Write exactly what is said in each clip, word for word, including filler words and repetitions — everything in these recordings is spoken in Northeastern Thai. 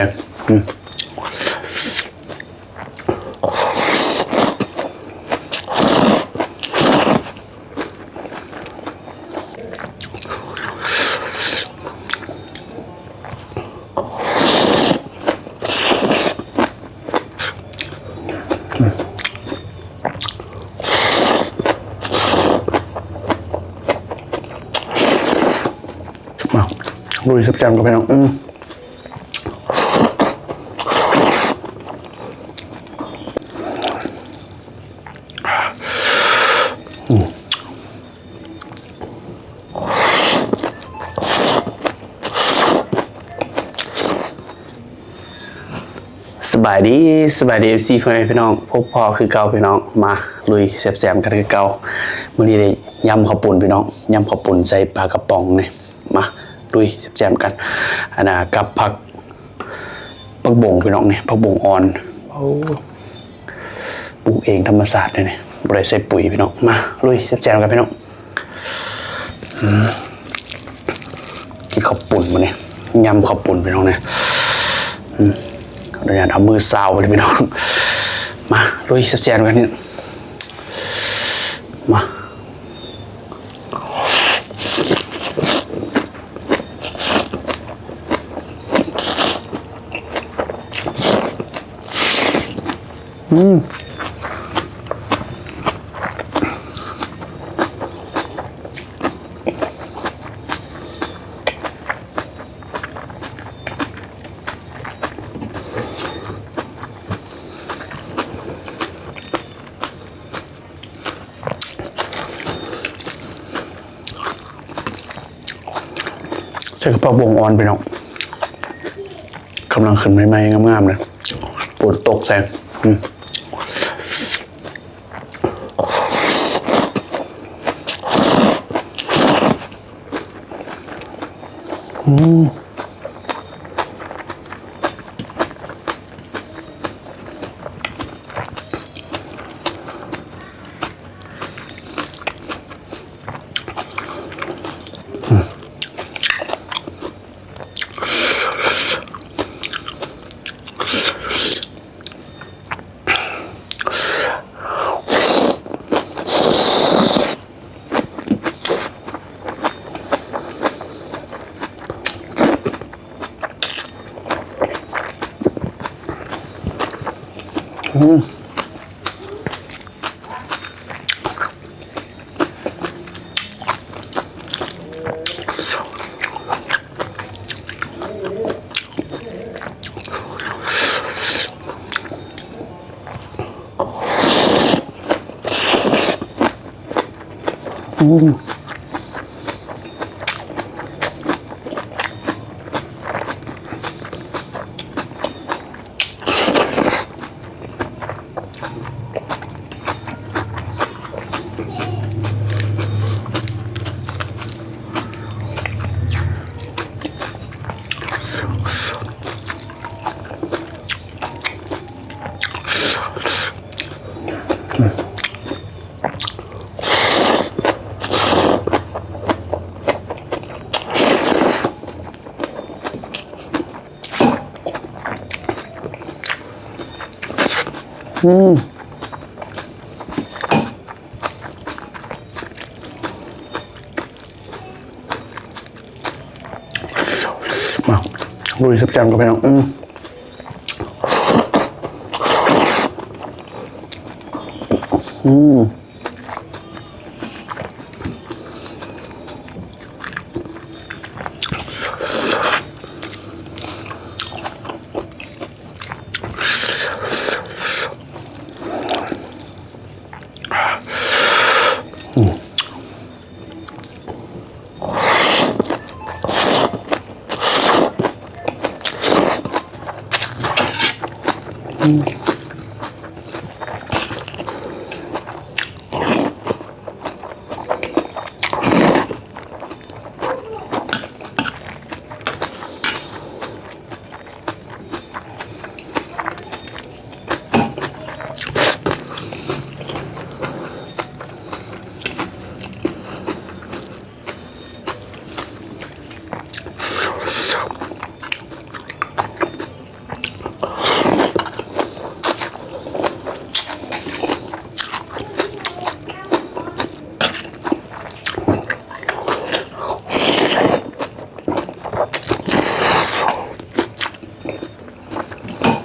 อืม มาลุยแซ่บๆกันพี่น้อง อืม สบายดี สบายดี เอฟซี พ่อแม่พี่น้อง พบพ้อคือเก่าพี่น้อง มาลุยแซ่บๆกันคือเก่า มื้อนี้ได้ยำข้าวปุ้นพี่น้อง ยำข้าวปุ้นใส่ปลากระป๋องนี่ มาลุยแซ่บๆกัน อันน่ะกับผัก ผักบงพี่น้องนี่ ผักบงอ่อน โอ้ ปลูกเองธรรมชาติเลยนี่ บ่ได้ใส่ปุ๋ยพี่น้อง มาลุยแซ่บๆกันพี่น้อง อืม กินข้าวปุ้นมื้อนี้ ยำข้าวปุ้นพี่น้องเนี่ย อืม ขออนุญาตเอามือซาวไปเลยพี่น้อง มาลุยแซ่บๆกันนี่ มา อืม ใส่กระเพาะบงอ่อนพี่น้อง กำลังขึ้นใหม่ๆ งามๆ เลย ฝนตกใส่ อืม อืม อืม อืม อืม มาลุยแซ่บๆกันพี่น้อง อืม อืม อื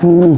อืม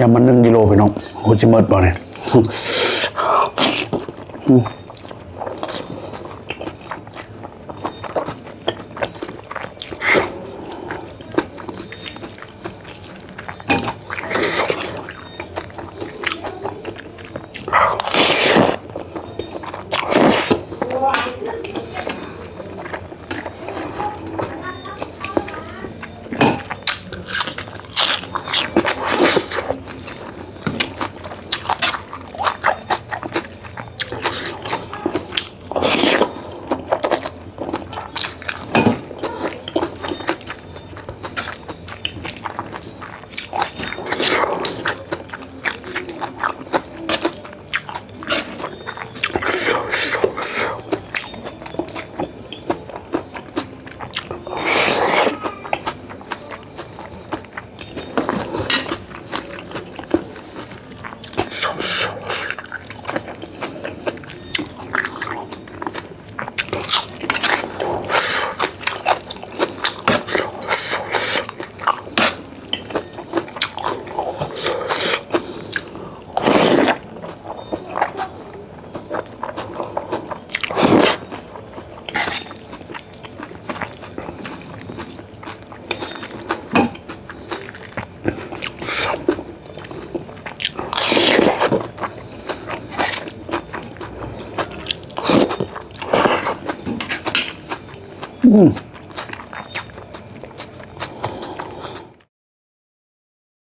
ยำมันหนึ่งกิโลพี่น้อง โอ้ จิเมิดบ่เนี่ย อืม